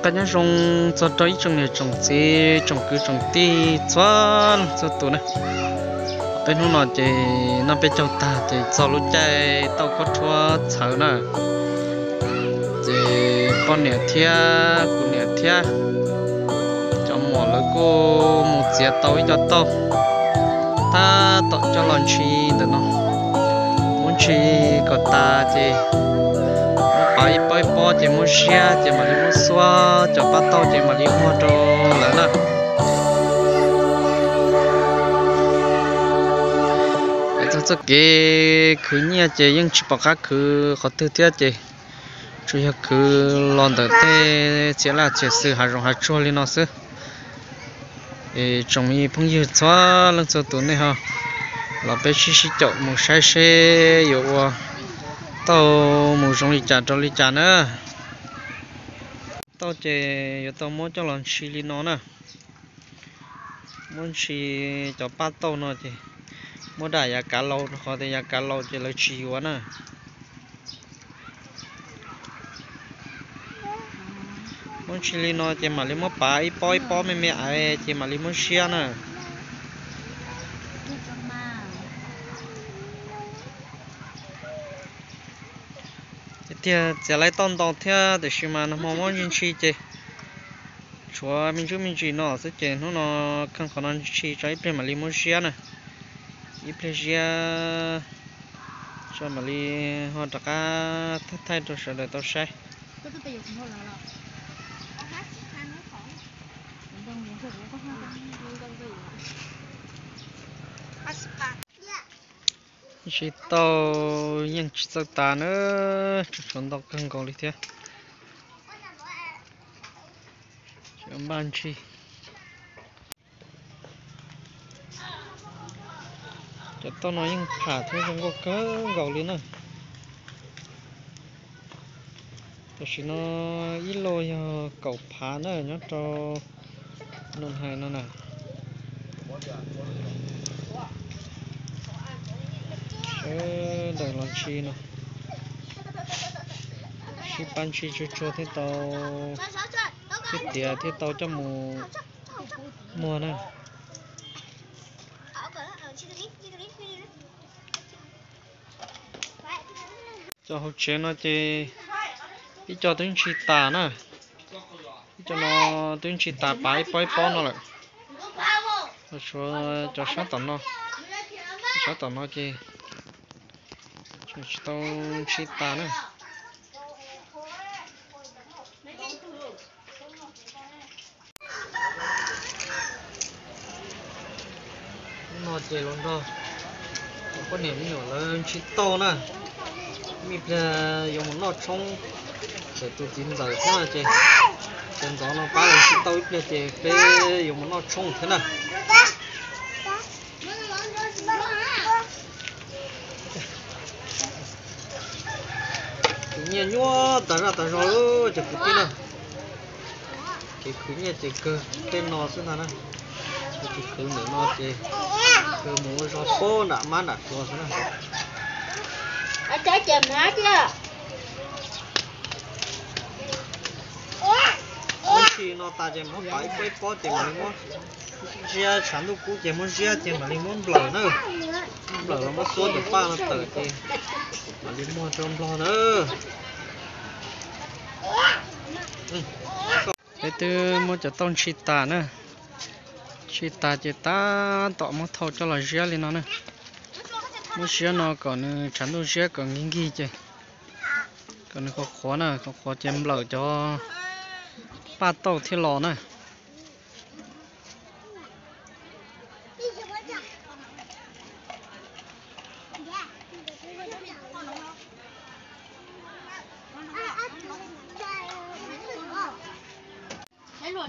Qab nyob zoo txog rau ib tsoom niam tsoom txiv tsoom kwv tsoom tij txhua leej txhua tus na. Peb hnub no ces noj peb caug tag ces txog lub caij tauj khaub rhuab txhawv na. Ces poj niam thiab kuv niam thiab cov muam lawv kuj mus txiav tau ib co tauj tab tom coj los ntshis ntawm no. Muab ntshis kom tas ces muab pav ib pob ib pob ces muab siab ces mam li muab xuab cov paj tauj ces mam li muag rau lawv na. Txog txoj kev khwv nyiaj ces yeej tsis pom qab khwv qhov twg thiab ces tsuas yog khwv los ntawm tej txhia laj txhia xwm hav zoov hav tsuag li no xwb. Es tsoom me phooj ywg txhua leej txhua tus nej ho los peb sib sib caum mus saib seb yuav ua tauj mus zoo li cas rau li cas na. Tauj ces yuav tau muab coj los ntshis li no na. Muab ntshis cov paj tauj no ces muab dam yav kav laus rau qhov tias yav kav laus ces lawv tsis yuav na. Muab ntshis li no ces mam li muab pav ib pob ib pob me me aiv ces mam li muab siab na. Tiag tiag txiav laib tauj ntau thiab tiam sis mas nag hmo muab ntshis ntshis ces tshuav me ntsuj me ntsis no xwb ces hnub no kheej qhov no ntshis tso ib pliag mam li muab siab na. Ib pliag siab tso mam li ho rov qab thaij thaij rau sawv daws tau saib. Ntshis tauj yeej tsis txawj tas na, tsuas tshuav ntau kawg nkaus li thiab. Npaj ntshis. Cov tauj no yeej pham thiab zoo nkauj kawg nkaus li na. Tam sim no ib lauj yog kaum phav na nyob rau Noo Hais no na. Sawv daws los ntshis no, sib pab ntshis tsuag tsuag thiaj tau, thiaj tiav thiaj tau coj mus muag na. Cov hauv tsev no ces ib co twb ntshis tas na, ib co no twb ntshis tas pav ib pob ib pob no lawm. Tshuav cov sab tom no, sab tom no ces tseem tsis tau ntshis tas na. Hnub no ces los nrog poj niam me nyuam lawv ntshis tauj na, ib pliag yuav mus noj tshoob, ces tus txiv ntxawm thiab ces tus ntxov no pab lawv ntshis tauj ib pliag ces peb yuav mus noj tshoob thiab na. Khwv nyiaj nyuaj tas zaj tas zog lawm cov kwv tij na. Kev khwv nyiaj ces kawg tej no xwb ntag na. Kev khwv ntawm no ces kawg mus ua zog pab nram mab nram tsuas xwb na. Muab ntshis no tas ces muab pav ib pob ib pob ces mam li muab ziab, tshav ntuj kub ces muab ziab ces mam li muab nplawm na. Muab nplawm los muab xuab cov paj no tawm ces mam li muag rau nplog na. Peb twb muab cov tauj ntshis tas na, ntshis tas ces tab tom muab thau coj los ziab li no na. Muab ziab no kom nws tshav ntuj ziab kom nkig nkig ces kom nws qhuav qhuav na, qhuav qhuav ces nplawm cov paj tauj thiaj los na.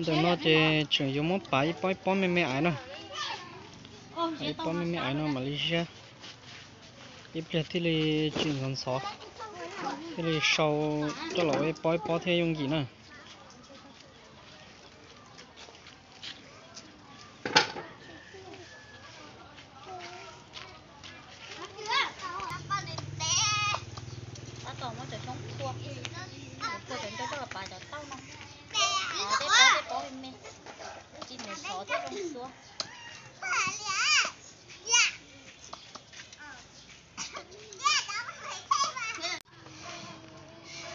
Ntawm no ces tseem yuav muab pav ib pob ib pob me me aiv na. Ib pob me me aiv no mam li ziab, ib pliag thiaj li tsim ntxhov ntxhov, thiaj li sau coj los ua ib pob ib pob thiaj yooj yim na. Tab tom muab cov tshoob phua, phua cov ncauj coj los pav cov tauj no.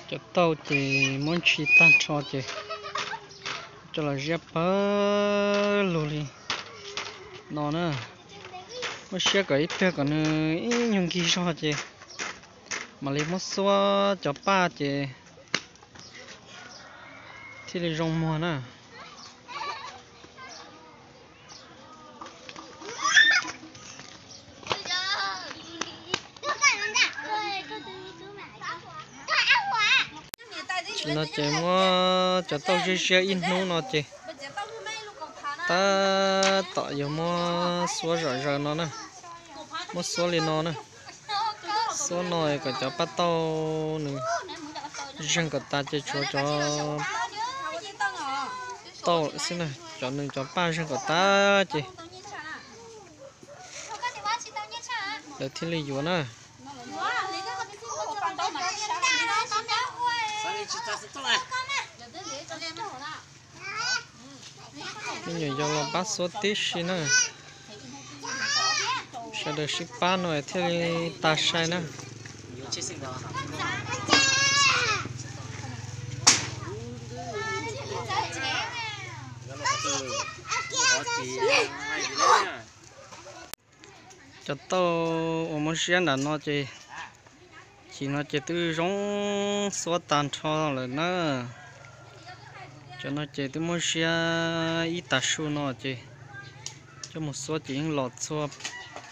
Cov tauj ces muab ntshis tag nrho ces coj los ziab pawg lug li no na. Muab siab kom ib pliag kom nws ib nyuag nkig zog ces mam li muab xuab cov paj ces thiaj li zoo muag na. Tam sim no ces muab cov tauj ziab ziab ib hnub no ces tab tom yuav muab xuab zom zaws no na. Muab xuab li no na. Xuab no kom cov paj tauj nws zeeg kom tas ces tshuav cov tauj xwb na, cov nws cov paj zeeg kom tas ces lawv thiaj li yuav na. Me nyuam yaus los pab xuab tib si na. Sawv daws sib pab no thiaj li tas sai na. Cov tauj uas muab siab nram no ces, chim no ces twb zoo xuab tag nrho lawm na. Cov no ces twb muab siab ib tag su no ces coj mus xuab ces yeej los txhua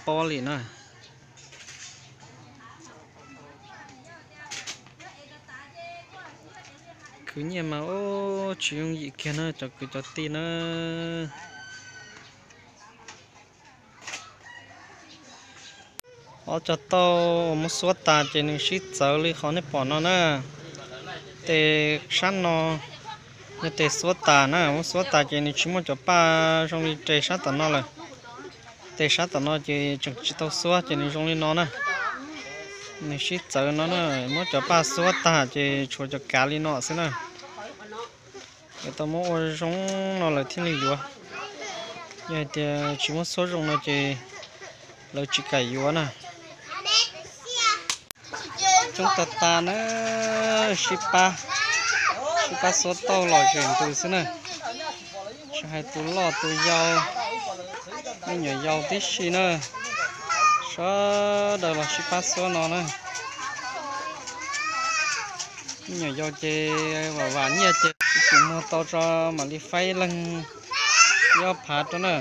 pob li na. Khwv nyiaj mas ub tsis yooj yim kiag na cov kwv cov tij na. Ob cov tauj uas muab xuab tas ces nws sib txawv li qhov nej pom no na. Tes sab no yog tes xuab tas na, muab xuab tas ces nws tsis muaj cov paj zoo li tes sab tom no lawm. Tes sab tom no ces tseem tsis tau xuab ces nws zoo li no na. Nws sib txawv no na, muab cov paj xuab tag ces tshuav cov kav li no xwb na. Lawv tau muab ua zoo no lawv thiaj li yuav. Yog hais tias tsis muab xuab zoo no ces lawv tsis kam yuav na. Coob tag tag na, sib pab, sib pab xuab tauj lom zem ntws xwb na. Tsis hais tus loj tus yau, me nyuam yaus tib si na, sawv daws los sib pab xuab no na. Me nyuam yaus ces vam vam nyiaj ces tsis muag tau tso mam li faib leeg ib ob phav rau na.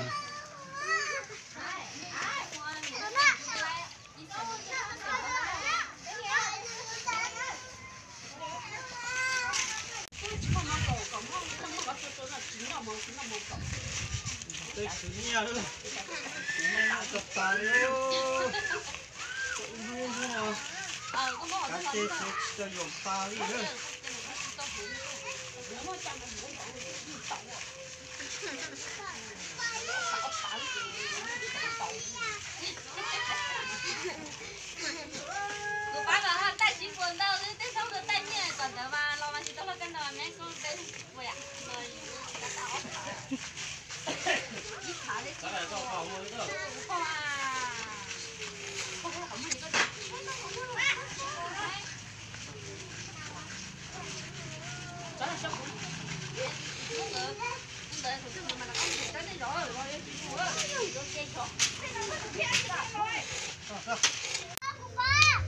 Kuv pab los taj tsis puas ntau xwb, tej zaub rau taj nyiaj tom ntawd mas los mas tsis tau loj kawg no, me koj tes puas yam no.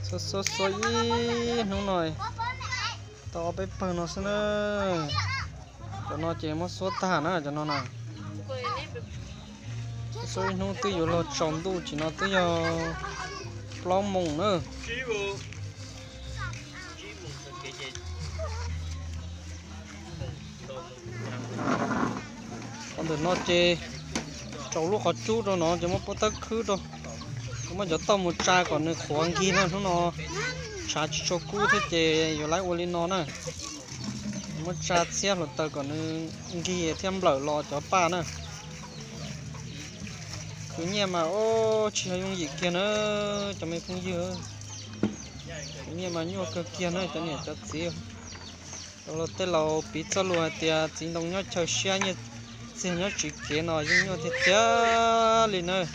Xuab xuab xuab ib hnub no tau ob peb pawg no xwb na. Cov no ces muab xuab tag na, cov no na. Xuab ib hnub twb yuav luag tsaus ntuj, chim no twb yog plaub moos na. Qhov ntawm no ces rau lub qhov cub rau no ces muab pob tawb khwb rau. Kuv muab cov tauj mus tsa kom nws qhuav nkig na, hnub no tshav tsis tshua kub thiab ces yuav laiv ua li no na. Muab tsa txhiab hluav taws kom nws nkig thiab nplawm los cov paj na. Khwv nyiaj mas ub tsis yog yooj yim kiag na, cov me phooj ywg. Khwv nyiaj mas nyuaj kawg kiag na cov niam cov txiv. Rau tej laus piv txoj lus hais tias txiv ntoo nyob chaw siab, nyiaj Tiag nyob tsev kev no yeej nyuaj tiag tiag li nawb.